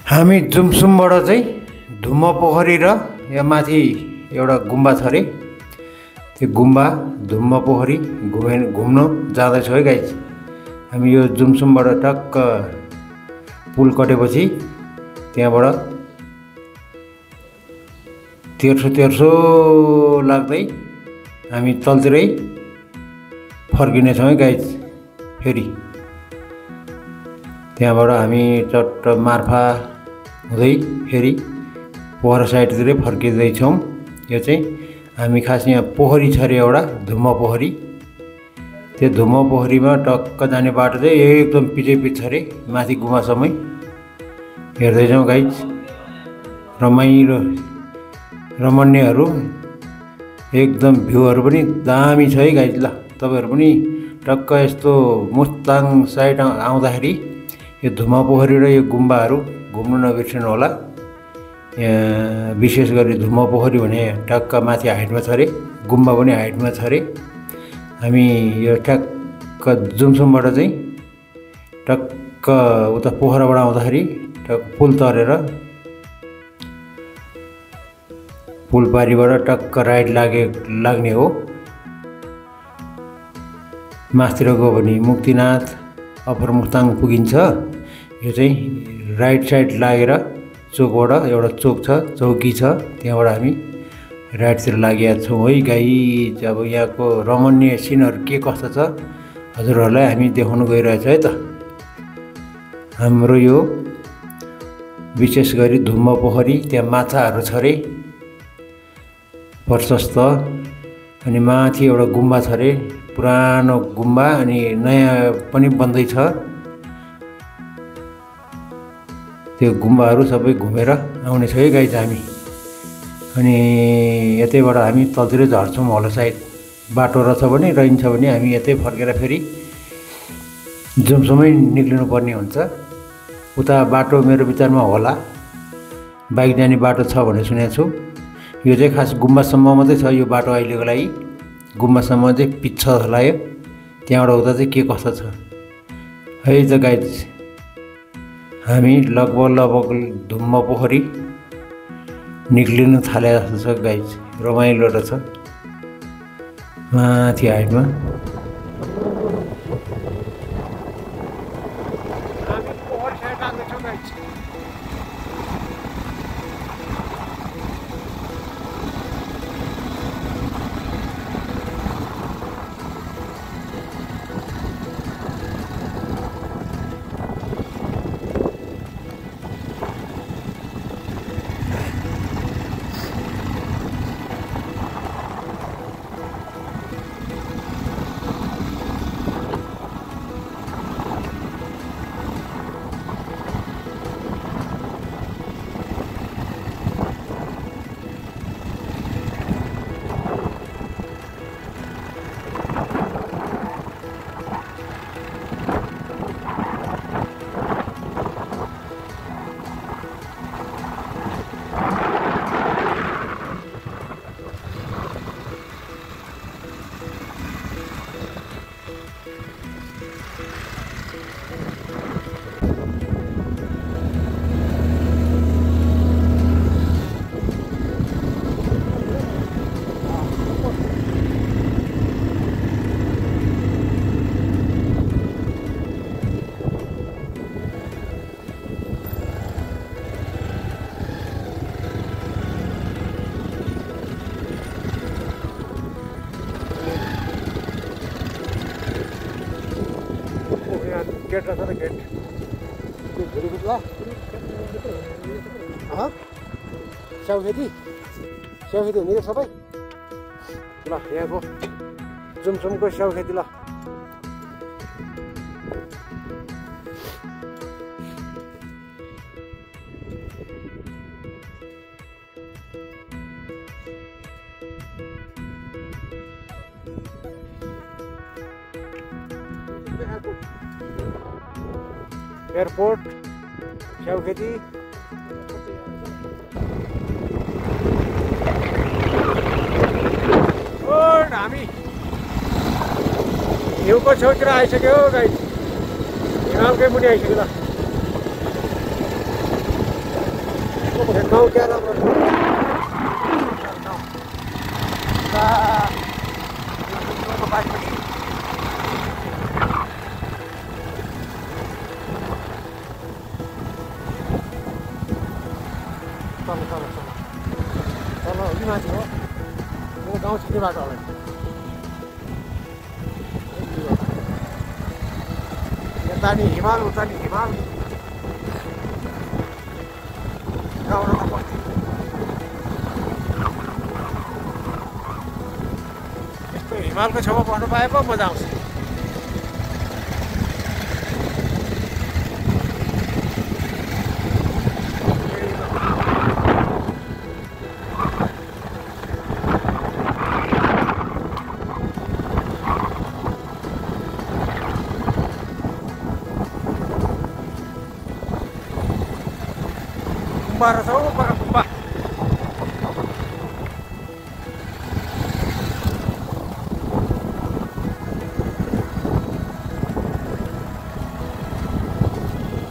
हामी जुमसुमबाट चाहिँ धुम्म पोखरी र यहाँ माथि एउटा गुम्बा छ अरे, त्यो गुम्बा धुम्म पोखरी घुम्न जाँदैछौँ है गाइज। हामी यो जुमसुमबाट टक्क पुल कटेपछि त्यहाँबाट तेर्सो लाग्दै हामी तलतिरै फर्किनेछौँ है गाइज। फेरि त्यहाँबाट हामी चट्ट मार्फा हुँदै फेरि पोखरा साइडतिरै फर्किँदैछौँ। यो चाहिँ हामी खास यहाँ पोखरी छ अरे एउटा धुम्म पोखरी, त्यो धुम्म पोखरीमा टक्क जाने बाटो चाहिँ एकदम पिछे छ अरे, माथि गुम्बासम्मै हेर्दैछौँ गाइज। रमाइलो रमणीयहरू एकदम भ्यूहरू पनि दामी छ है गाइज। ल तपाईँहरू पनि टक्क यस्तो मुस्ताङ साइड आउँदाखेरि यो धुम्म पोखरी र यो गुम्बाहरू घुम्नु नबिर्सनु होला। यहाँ विशेष गरी धुम्म पोखरी भने टक्क माथि हाइटमा छ अरे, गुम्बा पनि हाइटमा छ अरे। हामी यो टक्क जुमसुमबाट चाहिँ टक्क उता पोखराबाट आउँदाखेरि टक्क पुल तरेर पुल पारीबाट टक्क राइट लाग्ने हो। मास्तिर गयो भने मुक्तिनाथ अप्पर मुस्ताङ पुगिन्छ। यो चाहिँ राइट साइड लागेर चोकबाट एउटा चोक छ, चौकी छ, त्यहाँबाट हामी राइटतिर लागेका छौँ है गाइज। अब यहाँको रमणीय सिनहरू के कस्तो छ हजुरहरूलाई हामी देखाउनु गइरहेछ है त। हाम्रो यो विशेष गरी धुम्म पोखरी, त्यहाँ माछाहरू छ अरे प्रशस्त। अनि माथि एउटा गुम्बा छ अरे, पुरानो गुम्बा, अनि नयाँ पनि बन्दैछ। त्यो गुम्बाहरू सबै घुमेर आउने छ है गाइज हामी। अनि यतैबाट हामी तलतिरै झर्छौँ होला सायद, बाटो रहेछ भने रहन्छ भने हामी यतै फर्केर फेरि जुमसुमै निक्लिनु पर्ने हुन्छ। उता बाटो मेरो विचारमा होला, बाइक जाने बाटो छ भनेर सुनेको छु। यो चाहिँ खास गुम्बासम्म मात्रै छ यो बाटो अहिलेको लागि, गुम्बासम्म चाहिँ पिच्छ लाग्यो। त्यहाँबाट उता चाहिँ के कस्तो छ है त गाइज। हामी लगभग धुम्म पोखरी निक्लिनु थाले जस्तो छ गाइज। रमाइलो रहेछ माथि हाइटमा। गेट रहेछ र गेट स्याउ खेती हुने सबै। ल यहाँको जुमसुमको स्याउ खेती। ल एयरपोर्ट स्याउ खेती हामी हिउँको छेउतिर आइसक्यो गाइस, हिमालकै मुनि आइसक्यो। ल गाउँ क्या राम्रो तल अघि माथि हो मेरो गाउँ छिट्ने बाटो होला यता नि हिमाल उता नि हिमाल गाउँ र बस्ती यस्तो हिमालको छेउमा बस्नु पाए पो मजा आउँछ Kumpah rasa pakai kumpah.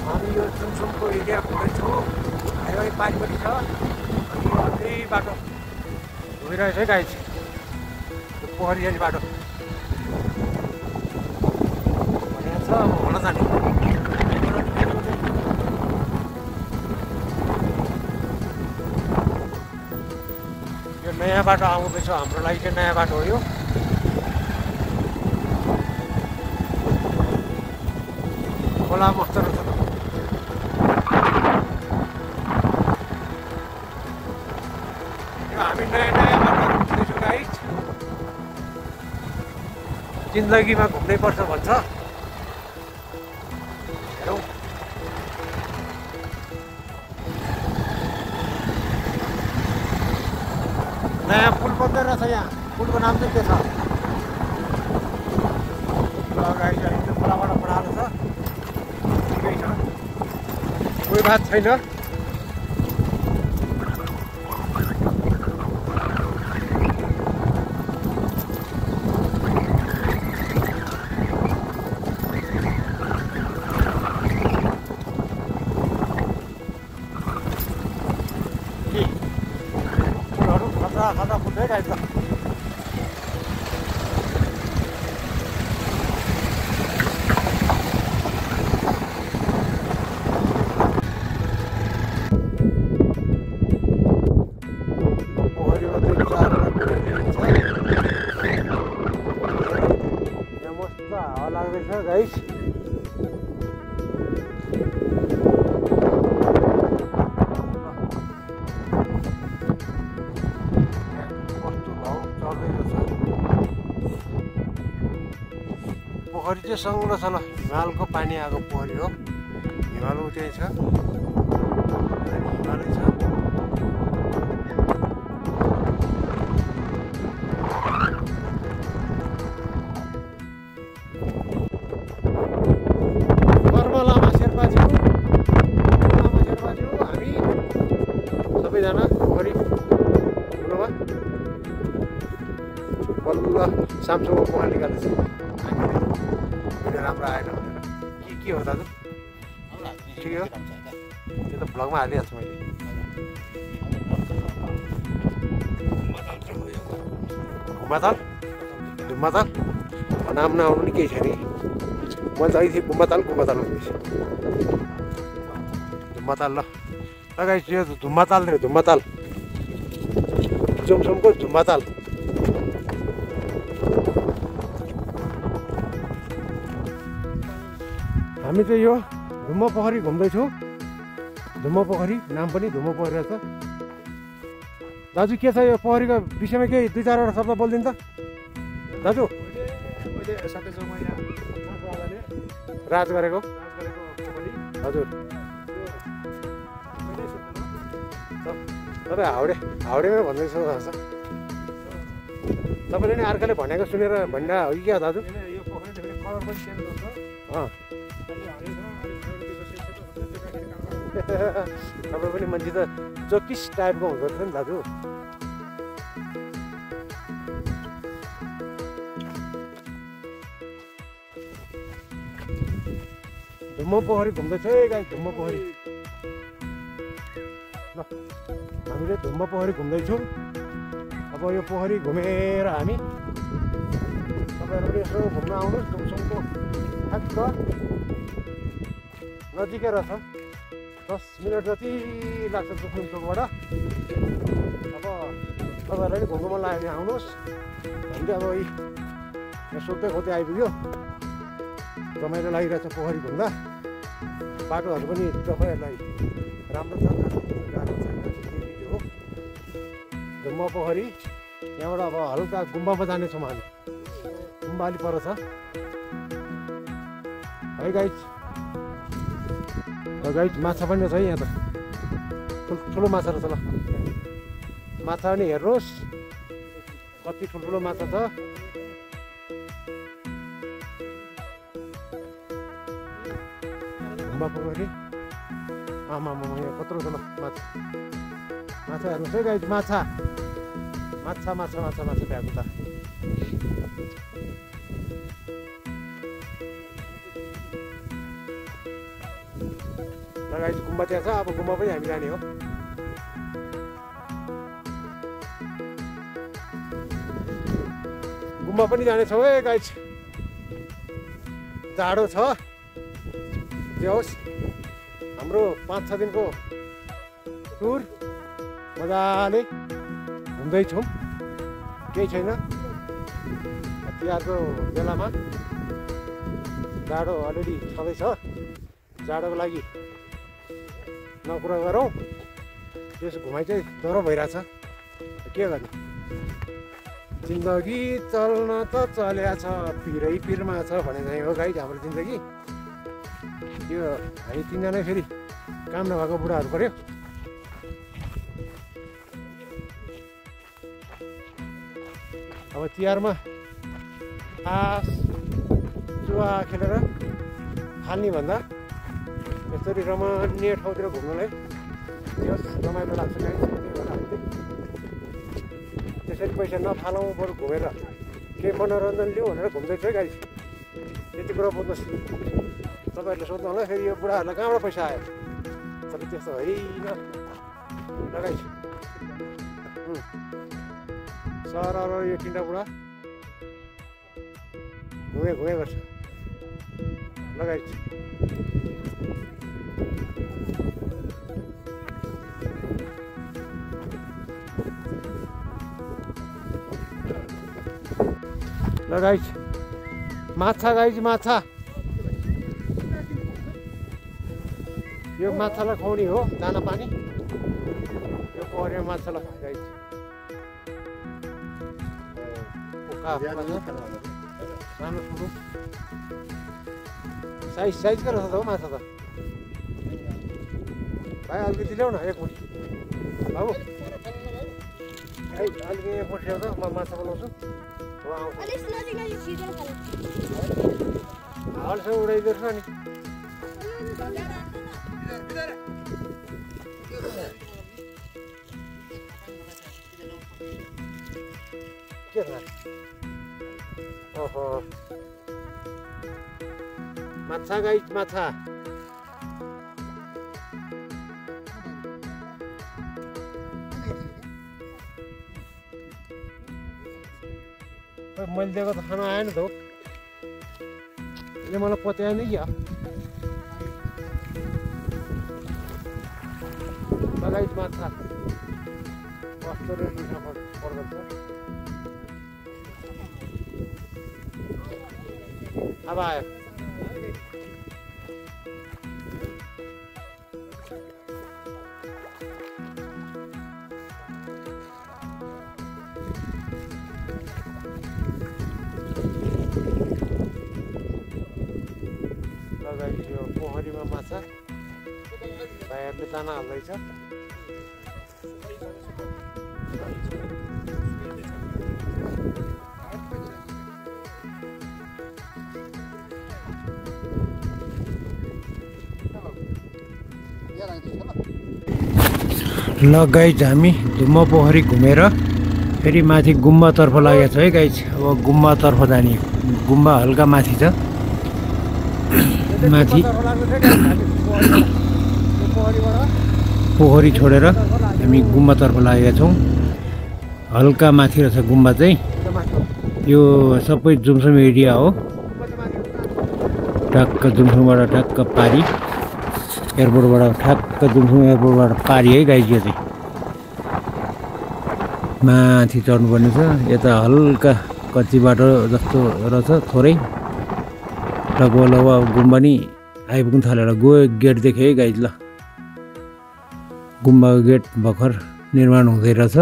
Kami yo sumsumko area kumpah ayo पाँच बजी छ अनि बाटो गइरहेछ है गाइस पोखरी जाने बाटो भनेको छ अब होला जाने नयाँ बाटो आउँदैछ हाम्रो लागि चाहिँ नयाँ बाटो हो यो खोला मस्त रहेछ हामी नयाँ नयाँ बाटो घुम्दैछौँ गाइस जिन्दगीमा घुम्नै पर्छ भन्छ हेरौँ नयाँ पुल बन्दै रहेछ यहाँ पुलको नाम चाहिँ के छ गाडी खोलाबाट बढाएको छ ठिकै छ कोही बात छैन खाँदा फुट्दै गाइस पोखरीमा यहाँ मस्त हावा लाग्दैछ गाइस पोखरी चाहिँ सङ्लो छ ल हिमालको पानी आएको पोखरी हो हिमाल त्यही छ हिमालै छ कर्म लामा शेर्पाज्यू हामी सबैजना पोखरी ठुलोमा बल्ल सामसुङको पोखरी निकाल्दैछ राम्रो आएन भनेर के हो दाजु ठिकै हो त्यो त भ्लगमा हालिहाल्छु मैले घुम्माताल धुम्माताल नाम नआउनु नि केही छैन कि मैले त अहिले घुम्माताल हुँदैछ धुम्माताल ल गाइस यो धुम्माताल नि धुम्माताल जोमसोमको धुम्माताल हामी चाहिँ यो धुम्म पोखरी घुम्दैछौँ धुम्म पोखरी नाम पनि धुम्म पोखरी रहेछ दाजु के छ यो पोखरीको विषयमा केही दुई चारवटा शब्द बोलिदिनु त दाजु राज गरेको हजुर तपाईँ हाउडेमै भन्दैछ तपाईँले नि अर्काले भनेको सुनेर भन्दा हो कि क्या दाजु तपाईँ पनि मान्छे त जोकिस टाइपको हुँदो रहेछ नि दाजु धुम्म पोखरी घुम्दैछ है गाई धुम्म पोखरी ल हामीले धुम्म पोखरी घुम्दैछौँ। अब यो पोखरी घुमेर हामी तपाईँहरू यसो घुम्न आउनुहोस्। धुमसुङको ठ्याक्क नजिकै रहेछ, 10 मिनट जति लाग्छ दुखुङ चोकबाट। अब तपाईँहरूलाई घुम्नु मन लाग्यो भने आउनुहोस्। हामीले अब यहाँ सोध्दै खोज्दै आइपुग्यो। रमाइलो लागिरहेछ पोखरी घुम्दा। बाटोहरू पनि तपाईँहरूलाई राम्रो छ, गाह्रो छैन, हो। धुम्म पोखरी यहाँबाट अब हल्का गुम्बामा जानेछौँ हामी। गुम्बा अलि पर छ है गाइज। गाइज माछा पनि छ है यहाँ त, ठुलो माछा रहेछ। ल माछा पनि हेर्नुहोस् कति ठुल्ठुलो माछा छ। गुम्बा पोखरी आमा यहाँ कत्रो छ ल माछा। माछा हेर्नुहोस् है गाइज, माछा माछा माछा माछा माछा भ्याएको त। गाइज गुम्बा त्यहाँ छ। अब गुम्बा पनि हामी जाने हो। गुम्बा पनि जानेछौँ है गाइज। जाडो छ जे होस्, हाम्रो 5-6 दिनको टुर मजाले घुम्दैछौँ। केही छैन, तिहारको बेलामा जाडो अलिअलि छँदैछ। जाडोको लागि नकुरा गरौँ, त्यस घुमाइ चाहिँ डह्रो भइरहेछ। के गर्ने, जिन्दगी चल्न त चल्या छ, पिरै पिरमा छ भने चाहिँ हो गाइज हाम्रो जिन्दगी। यो हामी 3 जना फेरि काम नभएको बुढाहरू पऱ्यो। अब तिहारमा तास जुवा खेलेर फाल्ने भन्दा यसरी रमान्य ठाउँतिर घुम्नलाई रमाइलो लाग्छ। त्यसरी पैसा नफालौँ, बरु घुमेर केही मनोरञ्जन लिउँ भनेर घुम्दैछु है गाइज। यति कुरा बुझ्नुहोस्। तपाईँहरूले सोध्नु होला फेरि यो बुढाहरूलाई कहाँबाट पैसा आयो, तर त्यस्तो होइन लगाइज। सर यो 3टा बुढा घुमे गर्छ लगाइज। गाइज माछा, गाइज माछा। यो माछालाई खुवाउने हो दाना पानी। यो पोखरीमा माछालाई गाइज सानो ठुलो साइजकै रहेछ त हो माछा त। भाइ अलिकति ल्याउ न 1 मुठी बाबु। अलिकति 1 मुठी ल्याउ त, म माछा बनाउँछु। हालसँग उडाइदिनुहोस् न नि। के छ ओहो माछा गाइज माछा। मैले दिएको त खाना आएन त हो, यसले मलाई पत्याएन क्या। गाइज माछा कस्तो रेट पर्दछ। अब आयो यो पोखरीमा माछा भाइहरूले दाना हाल्दैछ। ल गाइज हामी धुम्म पोखरी घुमेर फेरि माथि गुम्बातर्फ लागेको छ है गाइज। अब गुम्बातर्फ जाने, गुम्बा हल्का माथि छ। माथि पोखरी छोडेर हामी गुम्बातर्फ लागेका छौँ। हल्का माथि रहेछ गुम्बा चाहिँ। यो सबै जुमसुम एरिया हो। ठ्याक्क जुमसुमबाट ठ्याक्क पारी, एयरपोर्टबाट ठ्याक्क जुमसुम एयरपोर्टबाट पारी है गाइज। यो चाहिँ माथि चढ्नुपर्ने छ। यता हल्का कच्ची बाटो जस्तो रहेछ थोरै। लगभग गुम्बा नि आइपुग्नु थालेर गयो। गेट देखेँ है गाइज। ल गुम्बाको गेट भर्खर निर्माण हुँदै रहेछ,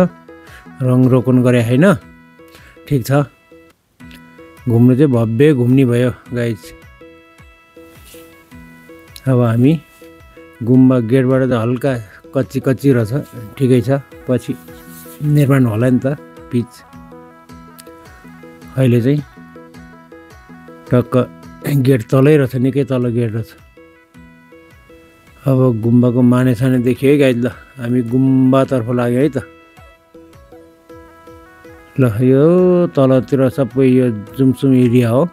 रङरोपण गरे छैन। ठिक छ, घुम्नु चाहिँ भव्य घुम्ने भयो गाइज। अब हामी गुम्बा गेटबाट त हल्का कच्ची रहेछ, ठिकै छ। पछि निर्माण होला नि त पिच। अहिले चाहिँ टक्क गेट तलै रहेछ, निकै तल गेट रहेछ। अब गुम्बाको माने देखियो है गाइज। ल हामी गुम्बातर्फ लाग्यो है त। ल यो तलतिर सबै यो जुमसुम एरिया हो।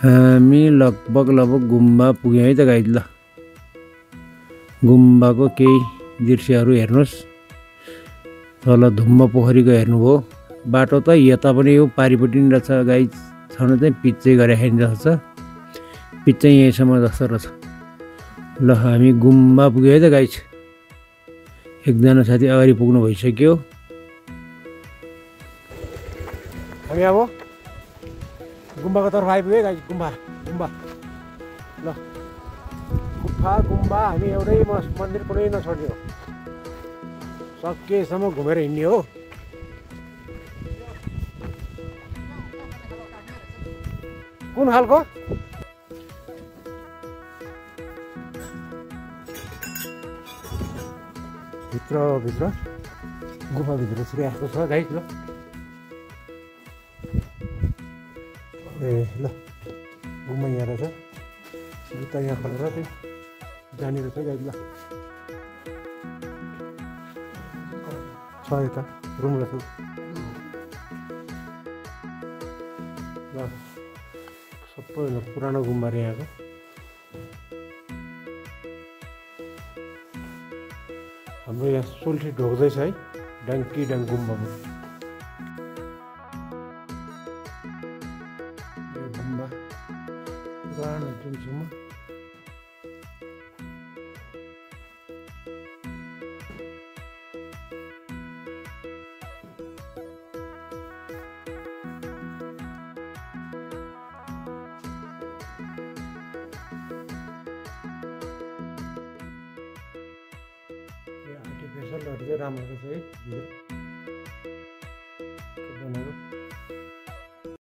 हामी लगभग गुम्बा पुग्यौँ है त गाइज। ल गुम्बाको केही दृश्यहरू हेर्नुहोस्। तल धुम्म पोखरीको हेर्नुभयो। बाटो त यता पनि यो पारिपट्टि नि रहेछ गाइज। छन चाहिँ पिच गरे छैन जस्तो छ। पिच चाहिँ यहीँसम्म जस्तो रहेछ। ल हामी गुम्बा पुग्यो है त गाइज। एकजना साथी अगाडि पुग्नु भइसक्यो। हामी अब गुम्बाको तर्फ आइपुग्यो गाइज। गुम्बा ल गुम्बा हामी एउटै मन्दिर कुनै नछोड्ने हो। सकेसम्म घुमेर हिँड्ने हो। कुन खालको भित्र गुफाभित्र चाहिँ आएको छ गाइज। ल ए ल गुम्बा यहाँ रहेछ। जुत्ता यहाँ खोलेर चाहिँ जाने रहेछ गाइज। ल छ यता रुम रहेछ। ल सबैभन्दा पुरानो गुम्बा रे यहाँको। हाम्रो यहाँ सोल्टी ढोक्दैछ है डाङ्की गुम्बामा। गुम्बा पुरानो जुमसुम। आर्टिफिसियलहरू चाहिँ राम्रो रहेछ है।